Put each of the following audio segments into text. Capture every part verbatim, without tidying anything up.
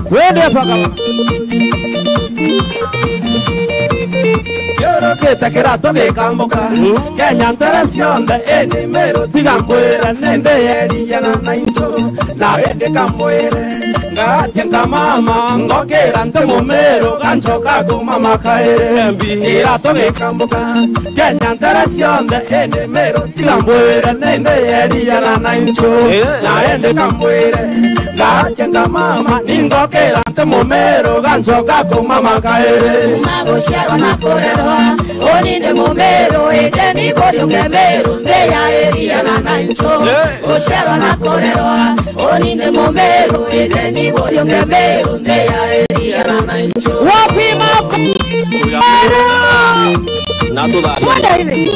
Twende paka. Kiurukite kiratu gikambuka. Kenya ntere cionthe, indi Meru tiga nkwire, ni nthi yeriana na inchu. Na indi kamwire, ngatia nkamama, ngokira nti Mumiru, ganchoka kumama kairi. Kiratu gikambuka. Kenya ntere cionthe, indi Meru tiga nkwire, ni nthi yeriana na inchu. Eh. Na indi kamwire, ngatia nkamama, ningokira nti Mumiru, ganchoka kumama kairi. Kuma guciarwa na kurerwa, uni ndi Mumiru, ijeni buriuke Meru, nthi ya eriana na inchu. Eh. Guciarwa na kurerwa, uni ndi Mumiru, ijeni buriuke Meru, nthi ya eriana na inchu. Wapi mako? Na tutharie. Twende hivi.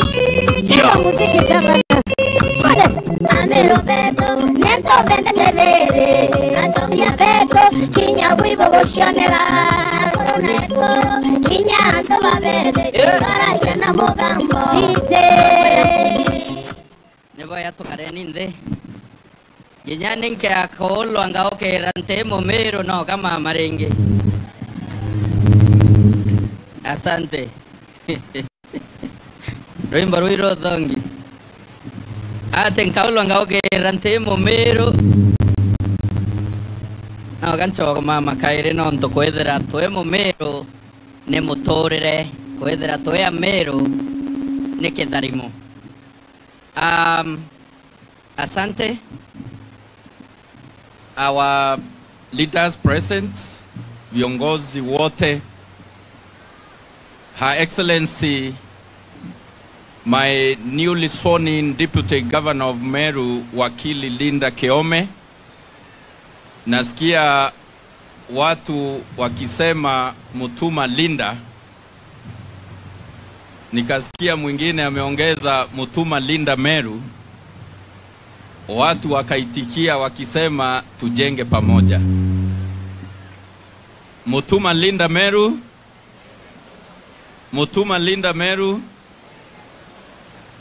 Chira muziki gavana. Twende. Ameru betu, nitubendete riri, atongia betu, kinya bwibo gucionera. Netu, kinya antu babere, eh, twaragia na mugambo. Ite. Ni boya tukareni nthi. Kinya ni nkeakulwa ngaukira nti Mumiru, no kamama ringi. Asante. Rwimbo rwi ruthongi. Ati nkaulwa ngaukira nti Mumiru, no ganchoka kumama kairi, nontu kwithira twi Mumiru ni muturire, kwithira twi Ameru ni kitharimo. Um, asante. Our leaders present, viongozi wote, Her Excellency, my newly sworn in Deputy Governor of Meru, Wakili Linda Keome, nasikia watu wakisema Mutuma Linda, nikasikia mwingine ameongeza Mutuma Linda Meru, watu wakaitikia wakisema tujenge pamoja. Mutuma Linda Meru, Mutuma Linda Meru.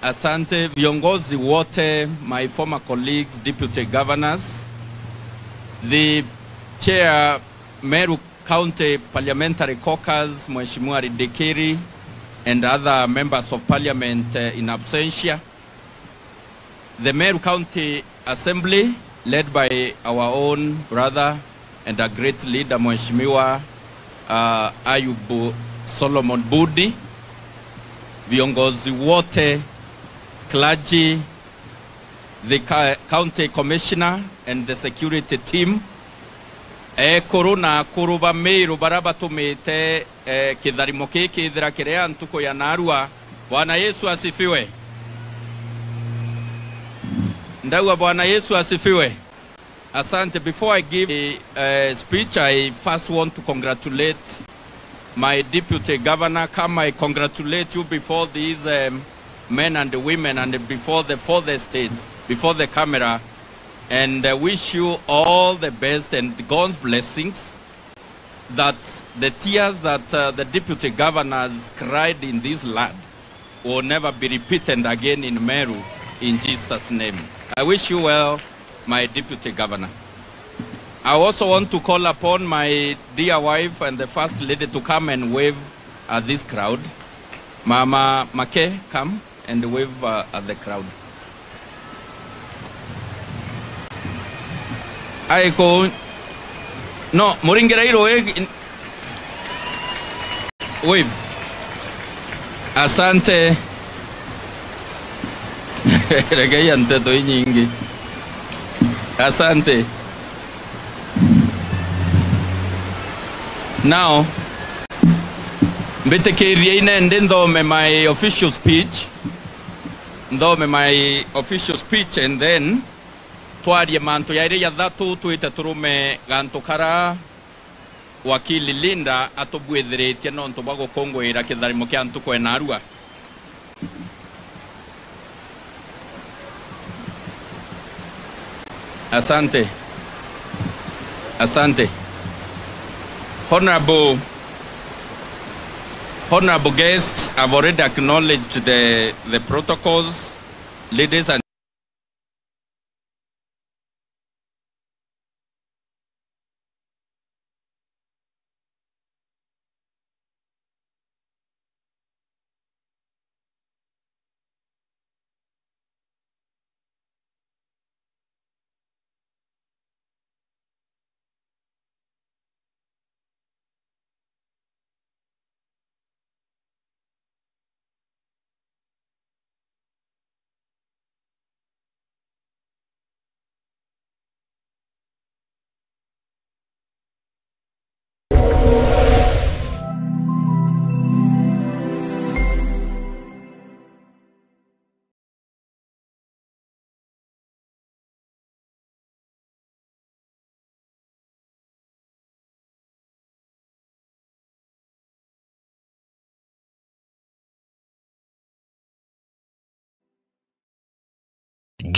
Asante viongozi wote, my former colleagues, deputy governors, the chair, Meru County Parliamentary Caucus, Mheshimiwa Ridikiri, and other members of parliament, uh, in absentia. The Meru County Assembly, led by our own brother and a great leader, Mheshimiwa, uh, Ayubu Solomon Budi, viongozi wote, clergy, the ca-, county commissioner and the security team, ekuru na akuru ba Meru bara batumite, eh, kitharimo kiki kithira kiria ntuku ya narua. Bwana Yesu asifiwe. Ndauga Bwana Yesu asifiwe. Asante. Before I give a, uh, speech, I first want to congratulate my deputy governor. Come, I congratulate you before these, um, men and women and before the, for the state, before the camera, and, uh, wish you all the best and God's blessings, that the tears that, uh, the deputy governors cried in this land will never be repeated again in Meru, in Jesus' name. I wish you well, my deputy governor. I also want to call upon my dear wife and the first lady to come and wave at this crowd. Mama Make, come and wave, uh, at the crowd. Aiko, no, muringira iru, eh, in-, wave. Asante. Rekei nteto inyingi. Asante. Now, mbitikiriei nende nthome my official speech. Nthome my official speech and then twarie mantu jairi jathatu twite turume gantu kara wakili Linda atubwithiritie nontu bwa gukunguira kitharimo kia ntuku enarua. Asante. Asante. Honorable, honorable guests, I've already acknowledged the, the protocols. Ladies and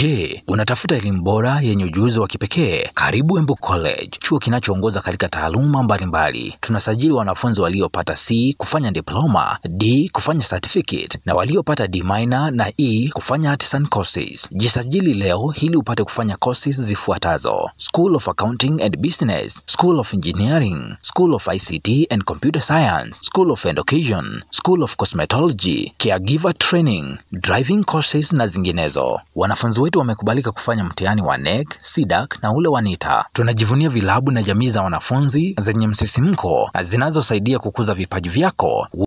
Je, unatafuta elimu bora yenye ujuzi wa kipekee? Karibu Embu College, chuo kinachoongoza katika taaluma mbalimbali. Tunasajili wanafunzi waliopata C kufanya diploma, D kufanya certificate, na waliopata D minor na E kufanya artisan courses. Jisajili leo ili upate kufanya courses zifuatazo: School of Accounting and Business, School of Engineering, School of I C T and Computer Science, School of Education, School of Cosmetology, Caregiver Training, Driving Courses na zinginezo. Wanafunzi wetu wamekubalika kufanya mtihani wa NEC, CDAC na ule wa NITA. Tunajivunia vilabu na jamii za wanafunzi zenye msisimko na zinazosaidia kukuza vipaji vyako.